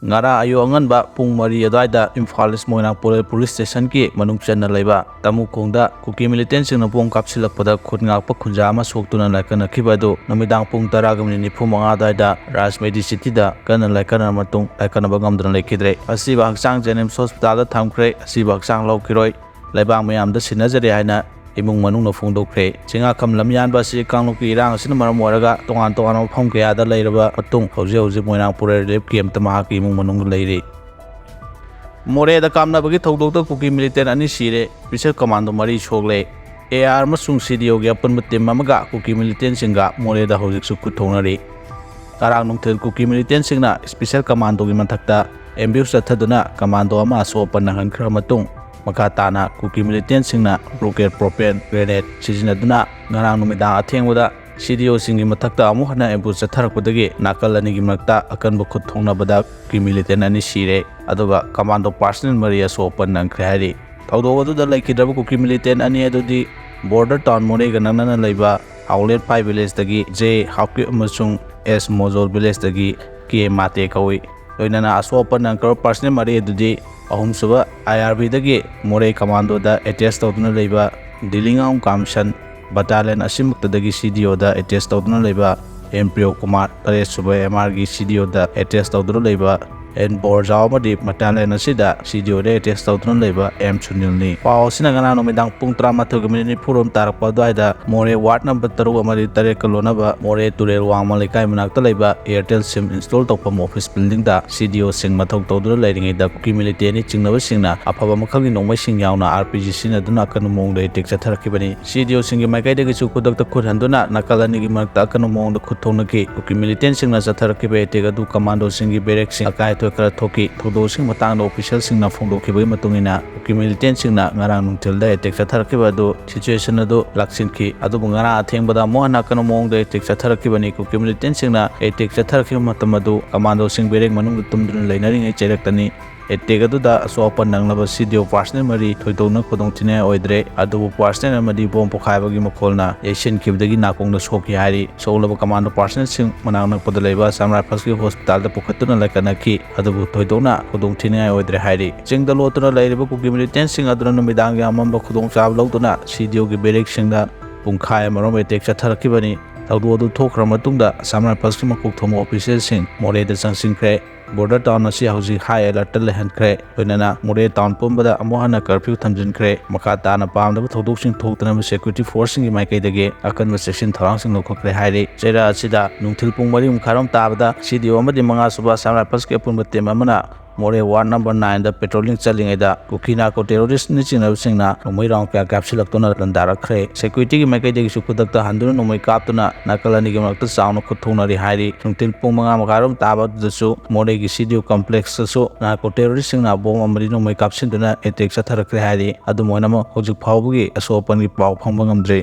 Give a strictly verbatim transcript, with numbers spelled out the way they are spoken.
ꯉꯔꯥꯡ ꯑꯌꯨꯛ ꯑꯉꯟꯕ ꯄꯨꯡ ꯃꯔꯤ ꯑꯗꯨꯋꯥꯏꯗ ꯏꯝꯐꯥꯜ ꯏꯁ ꯃꯣꯏꯔꯥꯡ ꯄꯨꯂꯤꯁ ꯁ꯭ꯇꯦꯁꯟꯒꯤ ꯃꯅꯨꯡ ꯆꯟꯅ ꯂꯩꯕ ꯇꯃꯨꯈꯣꯡꯗ ꯀꯨꯀꯤ ꯃꯤꯂꯤꯇꯦꯟꯁꯤꯡꯅ ꯕꯣꯝ ꯀꯥꯞꯁꯤꯜꯂꯛꯄꯗ ꯈꯨꯠ ꯉꯥꯛꯄ ꯈꯨꯟꯖꯥ ꯑꯃ ꯁꯣꯛꯇꯨꯅ ꯂꯥꯏꯀꯠꯅꯈꯤꯕ ꯑꯗꯨ ꯅꯨꯃꯤꯗꯥꯡ ꯄꯨꯡ ꯇꯔꯥꯒ ꯃꯤꯅꯤꯠ ꯅꯤꯐꯨ ꯃꯉꯥ ꯑꯗꯨꯋꯥꯏꯗ ꯔꯥꯖꯃꯦꯗꯤ ꯁꯤꯇꯤꯗ ꯀꯟꯅ ꯂꯥꯏꯀꯠꯅꯔꯕ ꯃꯇꯨꯡ ꯂꯥꯏꯀꯠꯅꯕ ꯉꯝꯗꯨꯅ ꯂꯩꯈꯤꯗ꯭ꯔꯦ꯫ ꯑꯁꯤꯕ ꯍꯛꯆꯥꯡ ꯖꯦꯅꯤꯝꯁ ꯍꯣꯁꯄꯤꯇꯥꯜꯗ ꯊꯝꯈ꯭ꯔꯦ꯫ ꯑꯁꯤꯕ ꯍꯛꯆꯥꯡ ꯂꯧꯈꯤꯔꯣꯏ꯫ ꯂꯩꯕꯥꯛ ꯃꯌꯥꯝꯗ ꯁꯤꯟꯅꯖꯔꯦ ꯍꯥꯏꯅ ꯏꯃꯨꯡ ꯃꯅꯨꯡꯅ ꯐꯣꯡꯗꯣꯛꯈ꯭ꯔꯦ꯫ ꯆꯤꯡꯉꯥꯈꯝ ꯂꯝꯌꯥꯟꯕ ꯑꯁꯤ ꯀꯥꯡꯂꯨꯞꯀꯤ ꯏꯔꯥꯡ ꯑꯁꯤꯅ ꯃꯔꯝ ꯑꯣꯏꯔꯒ ꯇꯣꯉꯥꯟ ꯇꯣꯉꯥꯟꯕ ꯃꯐꯝ ꯀꯌꯥꯗ ꯂꯩꯔꯕ ꯃꯇꯨꯡ ꯍꯧꯖꯤꯛ ꯍꯧꯖꯤꯛ ꯃꯣꯏꯔꯥꯡ ꯄꯨꯔꯦꯜ ꯔꯤꯂꯤꯐ ꯀꯦꯝꯞꯇ ꯃꯍꯥꯛꯀꯤ ꯏꯃꯨꯡ ꯃꯅꯨꯡ ꯂꯩꯔꯤ꯫ ꯃꯣꯔꯦꯗ ꯀꯥꯞꯅꯕꯒꯤ ꯊꯧꯗꯣꯛꯇ ꯀꯨꯀꯤ ꯃꯤꯂꯤꯇꯦꯟ ꯑꯅꯤ ꯁꯤꯔꯦ, ꯁ꯭ꯄꯦꯁꯦꯜ ꯀꯃꯥꯟꯗꯣ ꯃꯔꯤ ꯁꯣꯛꯂꯦ꯫ ꯑꯦ ꯑꯥꯔ ꯑꯃꯁꯨꯡ ꯁꯤ ꯗꯤ ꯑꯣꯒꯤ ꯑꯄꯨꯟꯕ ꯇꯤꯝ ꯑꯃꯒ ꯀꯨꯀꯤ ꯃꯤꯂꯤꯇꯦꯟꯁꯤꯡꯒ ꯃꯣꯔꯦꯗ ꯍꯧꯖꯤꯛꯁꯨ ꯈꯨꯠ ꯊꯣꯛꯅꯔꯤ꯫ ꯉꯔꯥꯡ ꯅꯨꯡꯊꯤꯜ ꯀꯨꯀꯤ ꯃꯤꯂꯤꯇꯦꯟꯁꯤꯡꯅ ꯁ꯭ꯄꯦꯁꯦꯜ ꯀꯃꯥꯟꯗꯣꯒꯤ ꯃꯊꯛꯇ ꯑꯦꯝꯕ꯭ꯌꯨꯁ ꯆꯠꯊꯗꯨꯅ ꯀꯃꯥꯟꯗꯣ ꯑꯃ ꯑꯁꯣꯛ ꯑꯄꯟ ꯅꯪꯍꯟꯈ꯭ꯔꯕ ꯃꯇꯨꯡ ꯃꯈꯥ ꯇꯥꯅ ꯀꯨꯀꯤ ꯃꯤꯂꯤꯇꯦꯟꯁꯤꯡꯅ ꯔꯣꯀꯦꯠ ꯄ꯭ꯔꯣꯄꯦꯟ ꯒ꯭ꯔꯦꯅꯦꯗ ꯁꯤꯖꯤꯟꯅꯗꯨꯅ ꯉꯔꯥꯡ ꯅꯨꯃꯤꯗꯥꯡ ꯑꯊꯦꯡꯕꯗ ꯁꯤ ꯗꯤ ꯑꯣꯁꯤꯡꯒꯤ ꯃꯊꯛꯇ ꯑꯃꯨꯛ ꯍꯟꯅ ꯑꯦꯝꯕꯨꯁ ꯆꯠꯊꯔꯛꯄꯗꯒꯤ ꯅꯥꯀꯜ ꯑꯅꯤꯒꯤ ꯃꯔꯛꯇ ꯑꯀꯟꯕ ꯈꯨꯠ ꯊꯣꯛꯅꯕꯗ ꯀꯨꯀꯤ ꯃꯤꯂꯤꯇꯦꯟ ꯑꯅꯤ ꯁꯤꯔꯦ, ꯑꯗꯨꯒ ꯀꯃꯥꯟꯗꯣ ꯄꯥꯔꯁꯅꯦꯜ ꯃꯔꯤ ꯑꯁꯣꯛ ꯑꯄꯟ ꯅꯪꯈ꯭ꯔꯦ ꯍꯥꯏꯔꯤ꯫ ꯊꯧꯗꯣꯛ ꯑꯗꯨꯗ ꯂꯩꯈꯤꯗ꯭ꯔꯕ ꯀꯨꯀꯤ ꯃꯤꯂꯤꯇꯦꯟ ꯑꯅꯤ ꯑꯗꯨꯗꯤ ꯕꯣꯔꯗꯔ ꯇꯥꯎꯟ ꯃꯣꯔꯦꯒ ꯅꯛꯅꯅ ꯂꯩꯕ ꯍꯥꯎꯂꯦꯠ ꯐꯥꯏꯚ ꯚꯤꯂꯦꯖꯇꯒꯤ ꯖꯦ ꯍꯥꯎꯀꯤꯞ ꯑꯃꯁꯨꯡ ꯑꯦꯁ ꯃꯣꯖꯣꯜ ꯚꯤꯂꯦꯖꯇꯒꯤ ꯀꯦ ꯃꯥꯇꯦ ꯀꯧꯏ꯫ ꯂꯣꯏꯅꯅ ꯑꯁꯣꯛ ꯑꯄꯟ ꯅꯪꯈ꯭ꯔꯕ ꯄꯥꯔꯁꯅꯦꯜ ꯃꯔꯤ ꯑꯗꯨꯗꯤ ꯑꯍꯨꯝꯁꯨꯕ ꯑꯥꯏ ꯑꯥꯔ ꯕꯤꯗꯒꯤ ꯃꯣꯔꯦ ꯀꯃꯥꯟꯗꯣꯗ ꯑꯦꯇꯦꯁ ꯇꯧꯗꯨꯅ ꯂꯩꯕ ꯗꯤꯂꯤꯡꯒꯥꯎ ꯀꯥꯝꯁꯟ ꯕꯇꯥꯂꯤꯌꯟ ꯑꯁꯤꯃꯛꯇꯗꯒꯤ ꯁꯤ ꯗꯤ ꯑꯣꯗ ꯑꯦꯇꯦꯁ ꯇꯧꯗꯨꯅ ꯂꯩꯕ ꯑꯦꯝ ꯄ꯭ꯔꯤꯌꯣ ꯀꯨꯃꯥꯔ, ꯇꯔꯦꯠꯁꯨꯕ ꯑꯦꯝ ꯑꯥꯔꯒꯤ ꯁꯤ ꯗꯤ ꯑꯣꯗ ꯑꯦꯇꯦꯁ ꯇꯧꯗꯨꯅ ꯂꯩꯕ ꯑꯦꯟ ꯕꯣꯔꯖꯥꯎ ꯑꯃꯗꯤ ꯕꯇꯥꯂꯤꯌꯟ ꯑꯁꯤꯗ ꯁꯤ ꯗꯤ ꯑꯣꯗ ꯑꯦꯇꯦꯁ ꯇꯧꯗꯨꯅ ꯂꯩꯕ ꯑꯦꯝ ꯁꯨꯅꯤꯜꯅꯤ꯫ ꯄꯥꯎ ꯑꯁꯤꯅ ꯉꯔꯥꯡ ꯅꯨꯃꯤꯗꯥꯡ ꯄꯨꯡ ꯇꯔꯥꯃꯥꯊꯣꯏꯒ ꯃꯤꯅꯤꯠ ꯅꯤꯐꯨꯔꯣꯝ ꯇꯥꯔꯛꯄ ꯑꯗꯨꯋꯥꯏꯗ ꯃꯣꯔꯦ ꯋꯥꯔꯗ ꯅꯝꯕꯔ ꯇꯔꯨꯛ ꯑꯃꯗꯤ ꯇꯔꯦꯠꯀ ꯂꯣꯟꯅꯕ ꯃꯣꯔꯦ ꯇꯨꯔꯦꯜ ꯋꯥꯡꯃ ꯂꯩꯀꯥꯏ ꯃꯅꯥꯛꯇ ꯂꯩꯕ ꯑꯦꯌꯔꯇꯦꯜ ꯁꯤꯝ ꯏꯟꯁꯇꯣꯜ ꯇꯧꯐꯝ ꯑꯣꯐꯤꯁ ꯕꯤꯜꯗꯤꯡꯗ ꯁꯤ ꯗꯤ ꯑꯣꯁꯤꯡ ꯃꯊꯧ ꯇꯧꯗꯨꯅ ꯂꯩꯔꯤꯉꯩꯗ ꯀꯨꯀꯤ ꯃꯤꯂꯤꯇꯦꯟꯅꯤ ꯆꯤꯡꯅꯕꯁꯤꯡꯅ ꯑꯐꯕ ꯃꯈꯜꯒꯤ ꯅꯣꯡꯃꯩꯁꯤꯡ ꯌꯥꯎꯅ ꯑꯥꯔ ꯄꯤ ꯖꯤ ꯁꯤꯖꯤꯟꯅꯗꯨꯅ ꯑꯀꯟꯕ ꯃꯑꯣꯡꯗ ꯑꯦꯇꯦꯛ ꯆꯠꯊꯔꯛꯈꯤꯕꯅꯤ꯫ ꯁꯤ ꯗꯤ ꯑꯣꯁꯤꯡꯒꯤ ꯃꯥꯏꯀꯩꯗꯒꯤꯁꯨ ꯈꯨꯗꯛꯇ ꯈꯨꯠ ꯍꯟꯗꯨꯅ ꯅꯥꯀꯜ ꯑꯅꯤꯒꯤ ꯃꯔꯛꯇ ꯑꯀꯟꯕ ꯃꯑꯣꯡꯗ ꯈꯨꯠ ꯊꯣꯛꯅꯈꯤ꯫ ꯀꯨꯀꯤ ꯃꯤꯂꯤꯇꯦꯟꯁꯤꯡꯅ ꯆꯠꯊꯔꯛꯈꯤꯕ ꯑꯦꯇꯦꯛ ꯑꯗꯨ ꯀꯃꯥꯟꯗꯣꯁꯤꯡꯒꯤ ꯕꯦꯔꯦꯛꯁꯤꯡ ꯑꯀꯥꯏ ꯑꯇꯣꯏ ꯈꯔ ꯊꯣꯛꯈꯤ꯫ ꯊꯧꯗꯣꯛꯁꯤꯡ ꯃꯇꯥꯡꯗ ꯑꯣꯐꯤꯁꯤꯌꯦꯜꯁꯤꯡꯅ ꯐꯣꯡꯗꯣꯛꯈꯤꯕꯒꯤ ꯃꯇꯨꯡ ꯏꯟꯅ, ꯀꯨꯀꯤ ꯃꯤꯂꯤꯇꯦꯟꯁꯤꯡꯅ ꯉꯔꯥꯡ ꯅꯨꯡꯊꯤꯜꯗ ꯑꯦꯇꯦꯛ ꯆꯠꯊꯔꯛꯈꯤꯕ ꯑꯗꯨ ꯁꯤꯆꯨꯋꯦꯁꯟ ꯑꯗꯨ ꯂꯥꯛꯁꯤꯟꯈꯤ꯫ ꯑꯗꯨꯕꯨ ꯉꯔꯥꯡ ꯑꯊꯦꯡꯕꯗ ꯑꯃꯨꯛ ꯍꯟꯅ ꯑꯀꯟꯕ ꯃꯑꯣꯡꯗ ꯑꯦꯇꯦꯛ ꯆꯠꯊꯔꯛꯈꯤꯕꯅꯤ꯫ ꯀꯨꯀꯤ ꯃꯤꯂꯤꯇꯦꯟꯁꯤꯡꯅ ꯑꯦꯇꯦꯛ ꯆꯠꯊꯔꯛꯈꯤꯕ ꯃꯇꯝ ꯑꯗꯨ ꯀꯃꯥꯟꯗꯣꯁꯤꯡ ꯕꯦꯔꯦꯛ ꯃꯅꯨꯡꯗ ꯇꯨꯝꯗꯨꯅ ꯂꯩꯅꯔꯤꯉꯩ ꯆꯩꯔꯛꯇꯅꯤ꯫ ꯑꯦꯇꯦꯛ ꯑꯗꯨꯗ ꯑꯁꯣꯛ ꯑꯄꯟ ꯅꯪꯂꯕ ꯁꯤꯗꯤꯑꯣ ꯄꯥꯔꯁꯅꯦꯜ ꯃꯔꯤ ꯊꯣꯏꯗꯣꯛꯅ ꯈꯨꯗꯣꯡꯊꯤꯅꯤꯡꯉꯥꯏ ꯑꯣꯏꯗ꯭ꯔꯦ, ꯑꯗꯨꯕꯨ ꯄꯥꯔꯁꯅꯦꯜ ꯑꯃꯗꯤ ꯕꯣꯝ ꯄꯣꯈꯥꯏꯕꯒꯤ ꯃꯈꯣꯜꯅ ꯌꯩꯁꯤꯟꯈꯤꯕꯗꯒꯤ ꯅꯥꯀꯣꯡꯗ ꯁꯣꯛꯈꯤ ꯍꯥꯏꯔꯤ꯫ ꯁꯣꯛꯂꯕ ꯀꯃꯥꯟꯗꯣ ꯄꯥꯔꯁꯅꯦꯜꯁꯤꯡ ꯃꯅꯥꯛ ꯅꯛꯄꯗ ꯂꯩꯕ ꯑꯁꯥꯝ ꯔꯥꯏꯐꯜꯁꯀꯤ ꯍꯣꯁꯄꯤꯇꯥꯜꯗ ꯄꯨꯈꯠꯇꯨꯅ ꯂꯥꯏꯀꯠꯅꯈꯤ, ꯑꯗꯨꯕꯨ ꯊꯣꯏꯗꯣꯛꯅ ꯈꯨꯗꯣꯡꯊꯤꯅꯤꯡꯉꯥꯏ ꯑꯣꯏꯗ꯭ꯔꯦ ꯍꯥꯏꯔꯤ꯫ ꯆꯤꯡꯗ ꯂꯣꯠꯇꯨꯅ ꯂꯩꯔꯤꯕ ꯀꯨꯀꯤ ꯃꯤꯂꯤꯇꯦꯟꯁꯤꯡ ꯑꯗꯨꯅ ꯅꯨꯃꯤꯗꯥꯡꯒꯤ ꯑꯃꯝꯕ ꯈꯨꯗꯣꯡꯆꯥꯕ ꯂꯧꯗꯨꯅ ꯁꯤꯗꯤꯑꯣꯒꯤ ꯕꯦꯔꯦꯛꯁꯤꯡꯗ ꯄꯨꯡꯈꯥꯏ ꯑꯃꯔꯣꯝ ꯑꯦꯇꯦꯛ ꯆꯠꯊꯔꯛꯈꯤꯕꯅꯤ꯫ ꯊꯧꯗꯣꯛ ꯑꯗꯨ ꯊꯣꯛꯈ꯭ꯔ ꯃꯇꯨꯡꯗ ꯑꯁꯥꯝ ꯔꯥꯏꯐꯜꯁꯀꯤ ꯃꯀꯣꯛ ꯊꯣꯡꯕ ꯑꯣꯐꯤꯁꯤꯌꯦꯜꯁꯤꯡ ꯃꯣꯔꯦꯗ ꯆꯪꯁꯤꯟꯈ꯭ꯔꯦ꯫ ꯕꯣꯔꯗꯔ ꯇꯥꯎꯟ ꯑꯁꯤ ꯍꯧꯖꯤꯛ ꯍꯥꯏ ꯑꯦꯂꯔꯠꯇ ꯂꯩꯍꯟꯈ꯭ꯔꯦ꯫ ꯂꯣꯏꯅꯅ ꯃꯣꯔꯦ ꯇꯥꯎꯟ ꯄꯨꯝꯕꯗ ꯑꯃꯨꯛ ꯍꯟꯅ ꯀꯔꯐ꯭ꯌꯨ ꯊꯝꯖꯤꯟꯈ꯭ꯔꯦ꯫ ꯃꯈꯥ ꯇꯥꯅ ꯄꯥꯝꯗꯕ ꯊꯧꯗꯣꯛꯁꯤꯡ ꯊꯣꯛꯇꯅꯕ ꯁꯦꯀ꯭ꯌꯨꯔꯤꯇꯤ ꯐꯣꯔꯁꯁꯤꯡꯒꯤ ꯃꯥꯏꯀꯩꯗꯒꯤ ꯑꯀꯟꯕ ꯆꯦꯛꯁꯤꯟ ꯊꯧꯔꯥꯡꯁꯤꯡ ꯂꯧꯈꯠꯈ꯭ꯔꯦ ꯍꯥꯏꯔꯤ꯫ ꯆꯩꯔꯥ ꯑꯁꯤꯗ ꯅꯨꯡꯊꯤꯜ ꯄꯨꯡ ꯃꯔꯤ ꯃꯈꯥꯏꯔꯣꯝ ꯇꯥꯕꯗ ꯁꯤꯗꯤꯑꯣ ꯑꯃꯗꯤ ꯃꯉꯥ ꯁꯨꯕ ꯑꯁꯥꯝ ꯔꯥꯏꯐꯜꯁꯀꯤ ꯑꯄꯨꯟꯕ ꯇꯤꯝ ꯑꯃꯅ ꯃꯣꯔꯦ ꯋꯥꯔꯗ ꯅꯝꯕꯔ ꯅꯥꯏꯟꯗ ꯄꯦꯇ꯭ꯔꯣꯂꯤꯡ ꯆꯠꯂꯤꯉꯩꯗ ꯀꯨꯀꯤ ꯅꯥꯔꯀꯣ ꯇꯦꯔꯣꯔꯤꯁ꯭ꯠꯅꯆꯤꯡꯅꯕꯁꯤꯡꯅ ꯅꯣꯡꯃꯩ ꯔꯥꯎꯟ ꯀꯌꯥ ꯀꯥꯞꯁꯤꯜꯂꯛꯇꯨꯅ ꯂꯥꯟꯗꯥꯔꯛꯈ꯭ꯔꯦ꯫ ꯁꯦꯀ꯭ꯌꯨꯔꯤꯇꯤꯒꯤ ꯃꯥꯏꯀꯩꯗꯒꯤꯁꯨ ꯈꯨꯗꯛꯇ ꯍꯟꯗꯨꯅ ꯅꯣꯡꯃꯩ ꯀꯥꯞꯇꯨꯅ ꯅꯥꯀꯜ ꯑꯅꯤꯒꯤ ꯃꯔꯛꯇ ꯆꯥꯎꯅ ꯈꯨꯠ ꯊꯣꯛꯅꯔꯤ ꯍꯥꯏꯔꯤ꯫ ꯅꯨꯡꯊꯤꯜ ꯄꯨꯡ ꯃꯉꯥ ꯃꯈꯥꯏꯔꯣꯝ ꯇꯥꯕ ꯑꯗꯨꯗꯁꯨ ꯃꯣꯔꯦꯒꯤ ꯁꯤꯗꯤꯑꯣ ꯀꯝꯄ꯭ꯂꯦꯛꯁꯇꯁꯨ ꯅꯥꯔꯀꯣ ꯇꯦꯔꯣꯔꯤꯁ꯭ꯠꯁꯤꯡꯅ ꯕꯣꯝ ꯑꯃꯗꯤ ꯅꯣꯡꯃꯩ ꯀꯥꯞꯁꯤꯟꯗꯨꯅ ꯑꯦꯇꯦꯛ ꯆꯠꯊꯔꯛꯈ꯭ꯔꯦ ꯍꯥꯏꯔꯤ꯫ ꯑꯗꯨꯝ ꯑꯣꯏꯅꯃꯛ ꯍꯧꯖꯤꯛ ꯐꯥꯎꯕꯒꯤ ꯑꯁꯣꯛ ꯑꯄꯟꯒꯤ ꯄꯥꯎ ꯐꯪꯕ ꯉꯝꯗ꯭ꯔꯤ꯫